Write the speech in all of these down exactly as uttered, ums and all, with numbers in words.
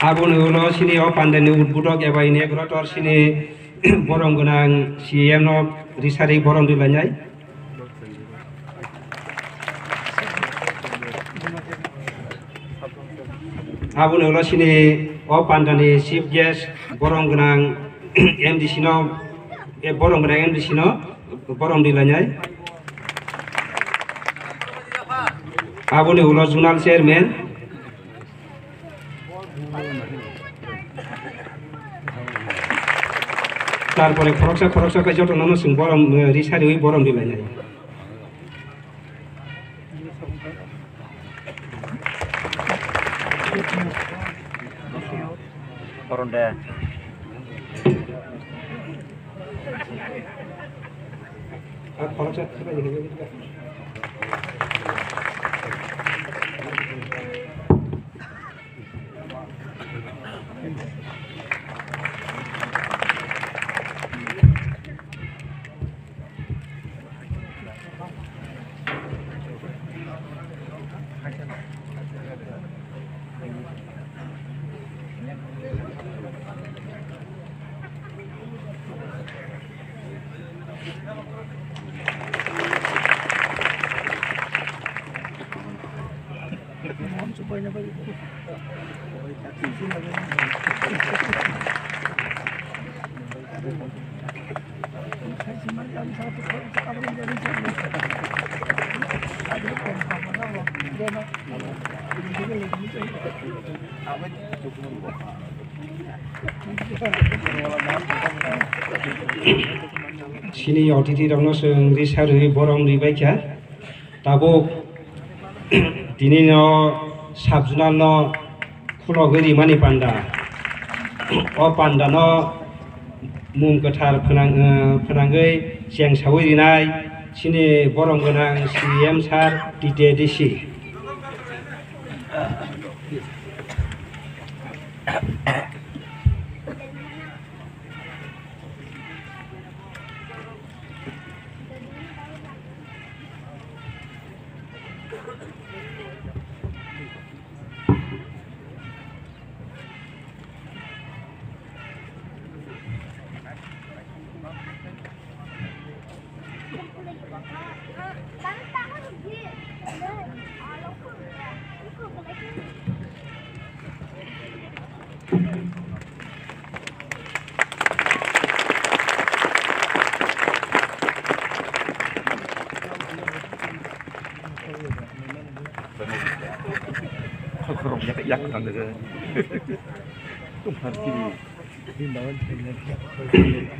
Aboni ulo chini o pandani udbudok eba inaugurator chini borom gwnang C E M no risari borom rilainai. Aboni ulo chini o pandani chief guest borom gwnang M D C no, eh, borom gwnang M D C no borom rilainai. Aboni ulo zonal chairman. Tarpore khoroksa khoroksa khe jotono no chwng borom, eh, risariwi borom rilainai. Borom de. Chini otiti rokno chwng risa rwui borom rwi baikha. Tabuk tini no sub zonal no khulogwi rimani panda. O panda no mung kwthar phwnang, eh, phwnangwi chengsawi rinai chini borom gwnang C E M sir, T T A D C.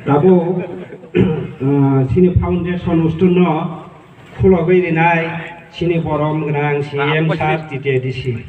Tabuk, ah, chini foundation ustunno khulogwi rinai chini borom gwnang C M sir, T T A D C.